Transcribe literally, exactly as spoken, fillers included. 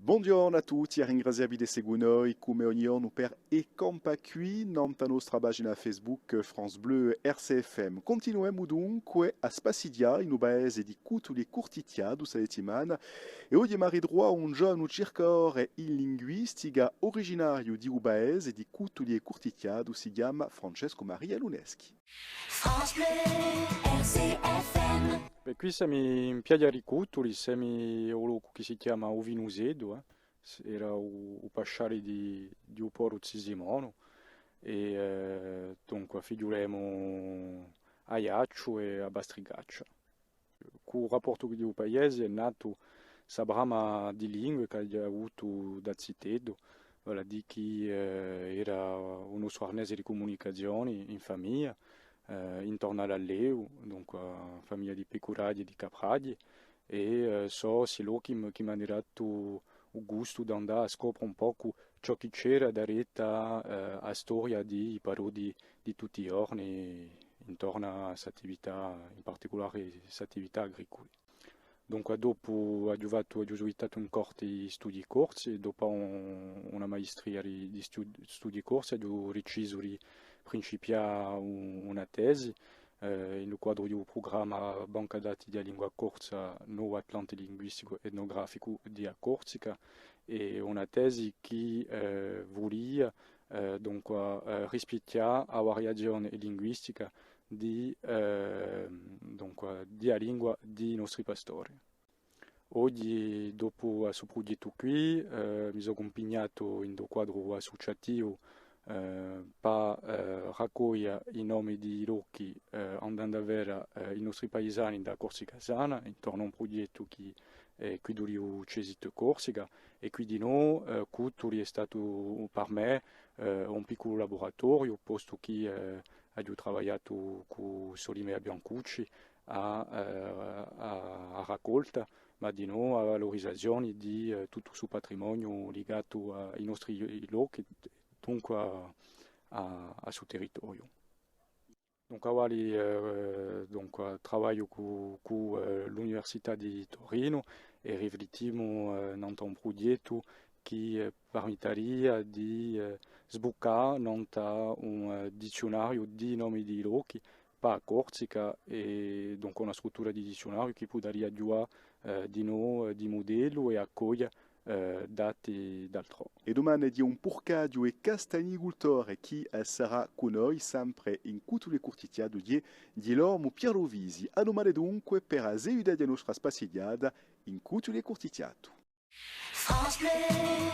Bonghjornu à tutti, à ringrazià vi d'esse cù noi, cum'è ogni ghjornu, per È campà quì, nant'à a nostra pagina Facebook France Bleu R C F M. Cuntinuemu dunque à spassighjà in u paese di Cutuli è Curtichjatu sta settimana, è oghje emu à ritruvà un ghjovanu circadore in linguistica, uriginariu di u paese di Cutuli è Curtichjatu, si chjama Francescu Maria Luneschi. France Bleu, R C F M. Bè, quì semu in piaghja di Cutuli, semu à u locu chì si chjama u Vinuseddu, eh. S-, era u, u pasciali di, di u poru Zi Simonu, è, eh, dunque, fighjulemu Aiacciu è a Bastricaccia. Cù u rapportu di u paese hè natu sta brama di lingue ch'aghju avutu da ziteddu, vale à dì chì, eh, era u nostru arnese di cumunicazioni in famiglia, eh, intornu à l'allevu, dunque, famiglia di picuraghji è di capraghji, è, eh, sò sti lochi chì m-, chì m'ani datu u gustu d'andà à scopre un pocu ciò chì c'era daretu à, eh, a storia di i parodi di tutti i ghjorni intornu à st'attività, in particulare st'attività agricula. Dunque, dopu aghju fattu, aghju suitatu un corsu di studii corsi, è dopu un, una maestria di, di stu-, studii corsi, aghju decisu di principià un-, una tesi, eh, in u quadru di u prugramma Banca dati di a lingua corsa, Novu Atlanti linguisticu etnograficu di a Corsica, è una tesi chì, eh, vulia, eh, dunque, eh, rispichjà a variazione linguistica di, eh, dunque, di a lingua di i nostri pastori. Oghji, dopu à stu prughjettu quì, eh, mi sò impignatu in u quadru assuciativu, eh, pà, eh, raccoglia i nomi di i lochi, eh, andendu à veda, eh, i nostri paisani in a Corsica sana, intornu à un prughjettu chì hè quiddu di u CESIT Corsica, è quì dinò, eh, Cutuli hè statu per mè, eh, un picculu laburatoriu, postu chì, eh, aghju travagliatu cù Solimea Biancucci à, eh, à, à a raccolta, ma dinò à a valurizazione di, eh, tuttu stu patrimoniu ligatu à i nostri lochi, dunque à, à, à stu territoriu. Dunque, avali, eh, dunque, travagliu cù, cù, eh, l'Università di Torinu è riflittimu, eh, nant'à un prughjettu chì, eh, permittaria di, eh, sbuccà nant'à un, eh, dizziunariu di i nomi di i lochi pà a Corsica, è dunque una struttura di dizziunariu chì pudaria ghjuvà, eh, dinò, eh, di mudellu è accoglia, eh, dati d'altrò. È dumane hè un purcaghju è castagnicultore chì, eh, sarà cù noi sempre in Cutuli è Curtichjatu, hè Ghjilormu Pierluvisi. À dumane dunque per a seguita di a nostra spassighjata in Cutuli è Curtichjatu. France Bleu.